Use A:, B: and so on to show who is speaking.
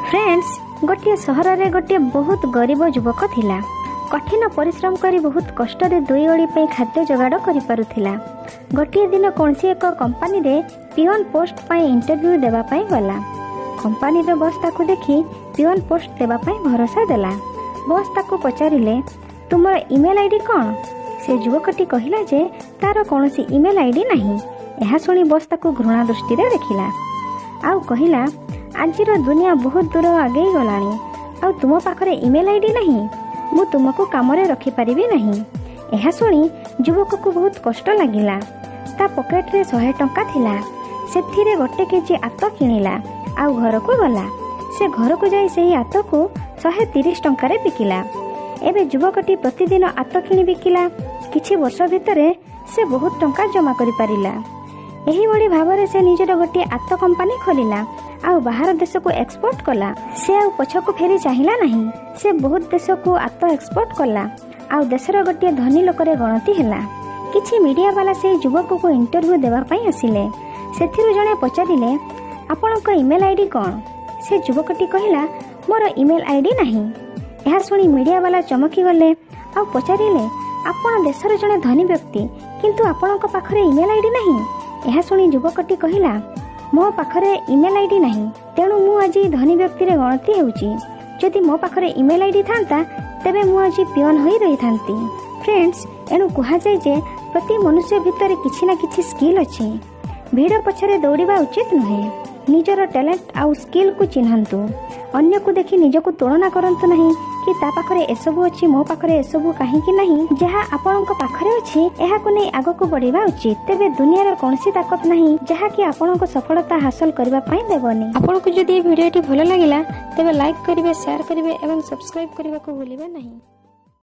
A: Friends, ଗୋଟିଏ ସହରରେ ଗୋଟିଏ ବହୁତ ଗରିବ ଯୁବକ ଥିଲା। କଠିନ ପରିଶ୍ରମ କରି ବହୁତ କଷ୍ଟରେ ଦୁଇ ଓଳି ପାଇଁ ଖାଦ୍ୟ ଯୋଗାଡ଼ କରିପାରୁଥିଲା। ଗୋଟିଏ ଦିନ କୌଣସି ଏକ କମ୍ପାନୀରେ ପିଅନ ପୋଷ୍ଟ ପାଇଁ ଇଣ୍ଟରଭ୍ୟୁ ଦେବା ପାଇଁ ଗଲା। କମ୍ପାନୀର ବସ୍ ତାକୁ ଦେଖି ପିଅନ ପୋଷ୍ଟ ଦେବା ପାଇଁ ଭରସା ଦେଲା। ବସ୍ ତାକୁ ପଚାରିଲେ, ତୁମର ଇମେଲ୍ ଆଇଡି କ'ଣ? ସେ ଯୁବକଟି କହିଲା ଯେ ତାର କୌଣସି ଇମେଲ୍ ଆଇଡି ନାହିଁ। ଏହା ଶୁଣି ବସ୍ ତାକୁ ଘୃଣା ଦୃଷ୍ଟିରେ ଦେଖିଲା ଆଉ କହିଲା, ଆଜିର ଦୁନିଆ ବହୁତ ଦୂର ଆଗେଇ ଗଲାଣି ଆଉ ତୁମ ପାଖରେ ଇମେଲ୍ ଆଇଡି ନାହିଁ। ମୁଁ ତୁମକୁ କାମରେ ରଖିପାରିବି ନାହିଁ। ଏହା ଶୁଣି ଯୁବକକୁ ବହୁତ କଷ୍ଟ ଲାଗିଲା। ତା ପକେଟରେ 100 ଟଙ୍କା ଥିଲା। ସେଥିରେ 1 କେଜି ଆତ କିଣିଲା ଆଉ ଘରକୁ ଗଲା। ସେ ଘରକୁ ଯାଇ ସେହି ଆତକୁ 130 ଟଙ୍କାରେ ବିକିଲା। ଏବେ ଯୁବକଟି ପ୍ରତିଦିନ ଆତ କିଣି ବିକିଲା। କିଛି ବର୍ଷ ଭିତରେ ସେ ବହୁତ ଟଙ୍କା ଜମା କରିପାରିଲା। ଏହିଭଳି ଭାବରେ ସେ ନିଜର ଗୋଟିଏ ଆତ କମ୍ପାନୀ ଖୋଲିଲା ଆଉ ବାହାର ଦେଶକୁ ଏକ୍ସପୋର୍ଟ କଲା। ସେ ଆଉ ପଛକୁ ଫେରି ଚାହିଁଲା ନାହିଁ। ସେ ବହୁତ ଦେଶକୁ ଆତ ଏକ୍ସପୋର୍ଟ କଲା ଆଉ ଦେଶର ଗୋଟିଏ ଧନୀ ଲୋକରେ ଗଣତି ହେଲା। କିଛି ମିଡିଆ ବାଲା ସେହି ଯୁବକକୁ ଇଣ୍ଟରଭ୍ୟୁ ଦେବା ପାଇଁ ଆସିଲେ। ସେଥିରୁ ଜଣେ ପଚାରିଲେ, ଆପଣଙ୍କ ଇମେଲ୍ ଆଇଡି କ'ଣ? ସେ ଯୁବକଟି କହିଲା, ମୋର ଇମେଲ୍ ଆଇଡି ନାହିଁ। ଏହା ଶୁଣି ମିଡିଆ ବାଲା ଚମକି ଗଲେ ଆଉ ପଚାରିଲେ, ଆପଣ ଦେଶର ଜଣେ ଧନୀ ବ୍ୟକ୍ତି, କିନ୍ତୁ ଆପଣଙ୍କ ପାଖରେ ଇମେଲ୍ ଆଇଡି ନାହିଁ? ଏହା ଶୁଣି ଯୁବକଟି କହିଲା, ମୋ ପାଖରେ ଇମେଲ୍ ଆଇଡି ନାହିଁ, ତେଣୁ ମୁଁ ଆଜି ଧନୀ ବ୍ୟକ୍ତିରେ ଗଣତି ହେଉଛି। ଯଦି ମୋ ପାଖରେ ଇମେଲ୍ ଆଇଡି ଥାନ୍ତା, ତେବେ ମୁଁ ଆଜି ପିଅନ ହୋଇ ରହିଥାନ୍ତି। ଫ୍ରେଣ୍ଡସ୍, ଏଣୁ କୁହାଯାଏ ଯେ ପ୍ରତି ମନୁଷ୍ୟ ଭିତରେ କିଛି ନା କିଛି ସ୍କିଲ୍ ଅଛି। ଭିଡ଼ ପଛରେ ଦୌଡ଼ିବା ଉଚିତ ନୁହେଁ। ନିଜର ଟ୍ୟାଲେଣ୍ଟ ଆଉ ସ୍କିଲ୍କୁ ଚିହ୍ନନ୍ତୁ। ଅନ୍ୟକୁ ଦେଖି ନିଜକୁ ତୁଳନା କରନ୍ତୁ ନାହିଁ କି ତା ପାଖରେ ଏସବୁ ଅଛି, ମୋ ପାଖରେ ଏସବୁ କାହିଁକି ନାହିଁ। ଯାହା ଆପଣଙ୍କ ପାଖରେ ଅଛି, ଏହାକୁ ନେଇ ଆଗକୁ ବଢ଼ିବା ଉଚିତ। ତେବେ ଦୁନିଆର କୌଣସି ତାକତ ନାହିଁ ଯାହାକି ଆପଣଙ୍କ ସଫଳତା ହାସଲ କରିବା ପାଇଁ ଦେବନି।
B: ଆପଣଙ୍କୁ ଯଦି ଏହି ଭିଡ଼ିଓଟି ଭଲ ଲାଗିଲା, ତେବେ ଲାଇକ୍ କରିବେ, ସେୟାର କରିବେ ଏବଂ ସବସ୍କ୍ରାଇବ୍ କରିବାକୁ ଭୁଲିବେ ନାହିଁ।